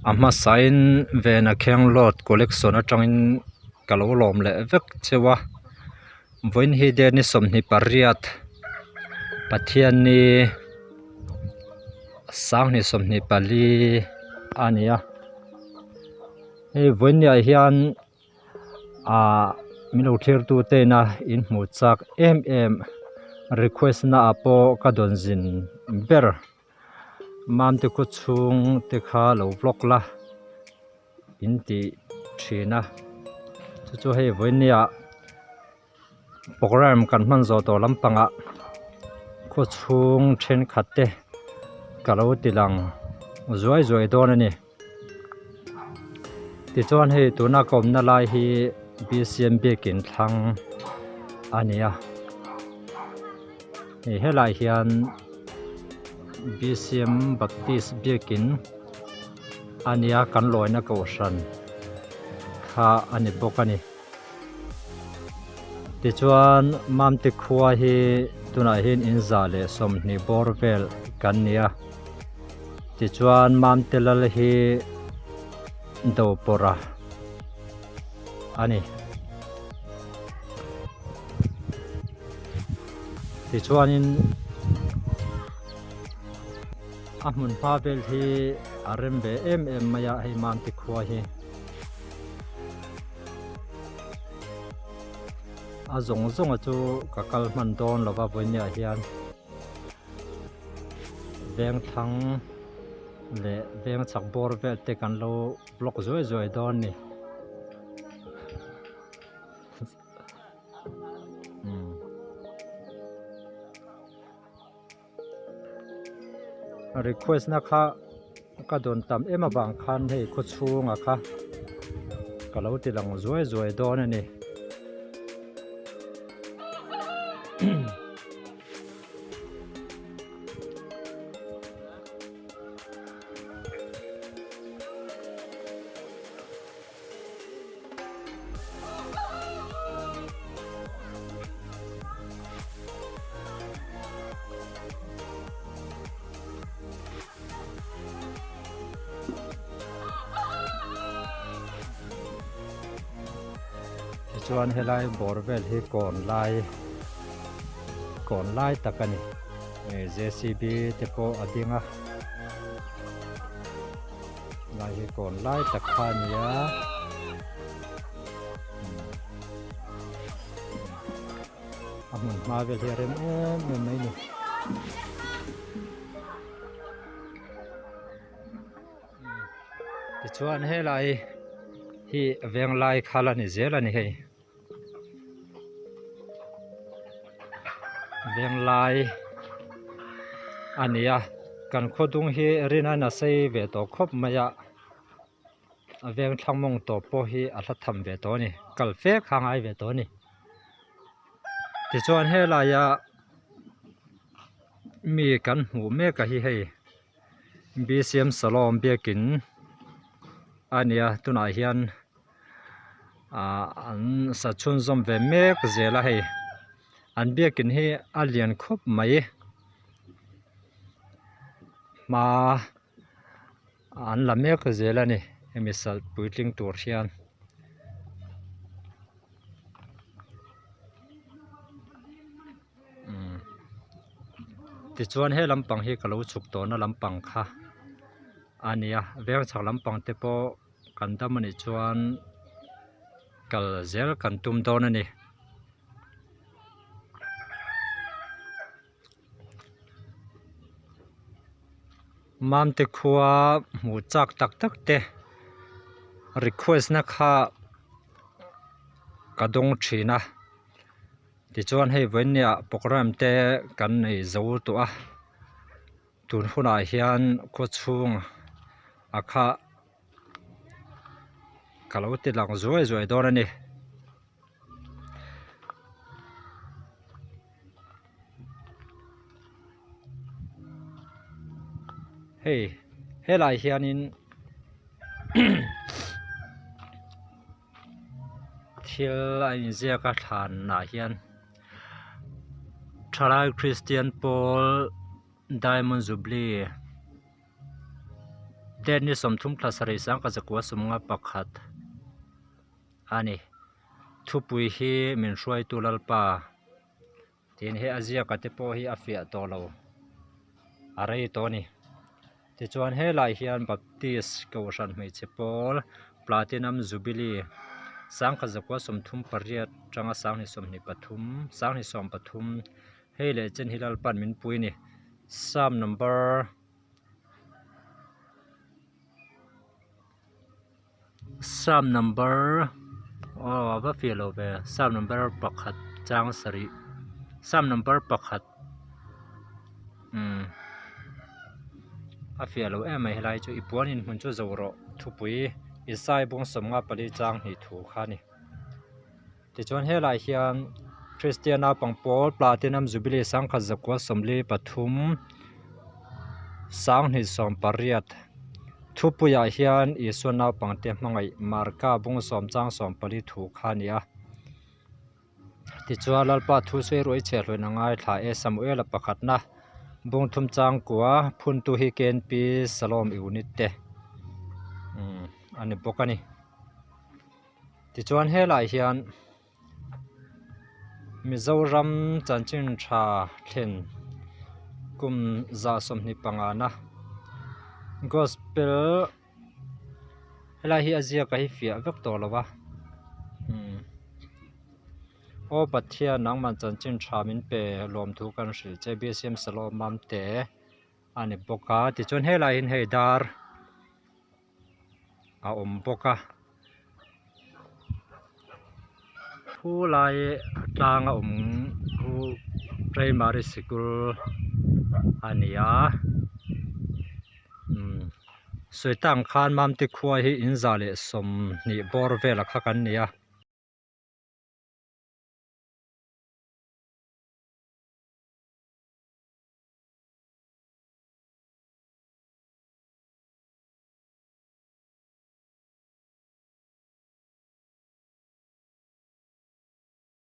A hmasain Vena Khenglawt collection atangin ka lo lawm leh vek cheu a vawiin hi date ni 28 Pathianni sanghnih 24 a ni a hei vawiin ni ah hian Ahh min lo thlir tu te ina in hmuh chak em em request na ah pawh ka dawn zin ber Mamte khaw chhung te kha lo vlog la in tih thin a chu chu hei vawinia Programme kan hman zawh tawh lampangah khaw chhung thenkhat te ka lo ti lang zuai zuai dawn a ni. Tichuan hei tuna ka awmna lai hi B_C_M biakin thlang a ni a hei helai hian B_C_M baptist biakin a ni a kan lawina kohhran kha a ni bawk a ni. Tichuan Mamte khua hi tunah hian in 120 bawr vel kan ni a tichuan Mamte lal hi Dopawrha a ni. Tichuanin a hmun hma vel hi a rem ve em em mai a hei Mamte khua hi. A zawng zawng a chu ka kal hman dawn lova vawinia hian veng thlang leh veng chhak bawr vel te kan lo vlog zuai zuai dawn a ni. Request na kha ka dawn tam em avang khan hei khaw chhunga kha ka lo ti lang zuai zuai dawn a ni. Tichuan helai bawr vel hi kawn lai kawn lai tak a ni J_C_B te pawh a ding a. Lai hi kawn lai tak kha a ni a a hmun hma vel hi a rem em em mai a ni tichuan helai hi veng lai khal a ni zel a ni hei. Venglai a ni a kan khaw dung hi rin a sei ve tawh khawp mai a a veng thlang mawng tawp pawh hi a hla tham ve tawh a ni kal fe kha a ngai ve tawh a ni tichuan helaia mi kan hmuh mek a hi hei B_C_M Salom biakin a ni a tunah hian. Ahh an sa chhunzawm ve mek zel a hei an biakin hi a lian khawp mai hma an la mek zel a ni hemi sal puitling tur hian. Tichuan he lampang hi ka lo chhuk tawhna lampang kha a ni a veng chhak lampang te pawh. Kan dam anih chuan kal zel kan tum dawn a ni. Mamte khua hmuh chak tak tak te request na kha ka dawng thin a tichuan hei vawinia programme te kan nei zo tawh a. Tun hunah hian khaw chhung a kha ka lo ti lang zuai zuai dawn a ni. Hei helai hianin thil a inziak a thlanah hian. Thalai Kristian pawl Diamond Jubilee Date ni 30 thla sarih sangkhat zakua sawmnga pakhat a ni. Thupui hi min hruaitu Lalpa tiin he a ziaka te pawh hi a fiah tawh lo a rei tawh a ni. Tichuan helaiah hian Baptist Kohhran hmeichhe pawl Platinum Jubilee sangkhat zakua 38 tanga sanghnih 23 sanghnih 13 hei leh chen hi Lalpa'n min pui a ni. Psalm number Psalm number aw a va fiah lo ve Psalm number pakhat chang sarih Psalm number pakhat umm a fiah lo em mai helai chu i puan in hmun chu zo rawh thupui Isai bawng 54 chang hnih thu kha a ni. Tichuan helaiah hian Kristian naupang pawl Platinum Jubilee sangkhat zakua 43 28 thupuiah hian Isua naupangte hmangaih Marka bung sawm chang 14 thu kha a ni a. Tichuan Lalpa thu sawi ruai chhiahhlawin a ngaithla e Samuela pakhatna bung thum chang kua phuntu hi KNP Salom unit te a ni bawk a ni. Tichuan helaiah hian Mizoram chanchin tha thlen kum 25 na gospel helai hi a ziak a hi fiah vek tawh lo va umm aw Pathian nangman chanchin tha min pe lawmthu kan hrilh che BCM Salom Mamte a ni bawk a tichuan helaiah hian hei dar. a awm bawk a thu lai tlang a awm khu primary sikul a ni a umm sawi tak ang khan Mamte khua hi in 120 bawr vel a kha kan ni a.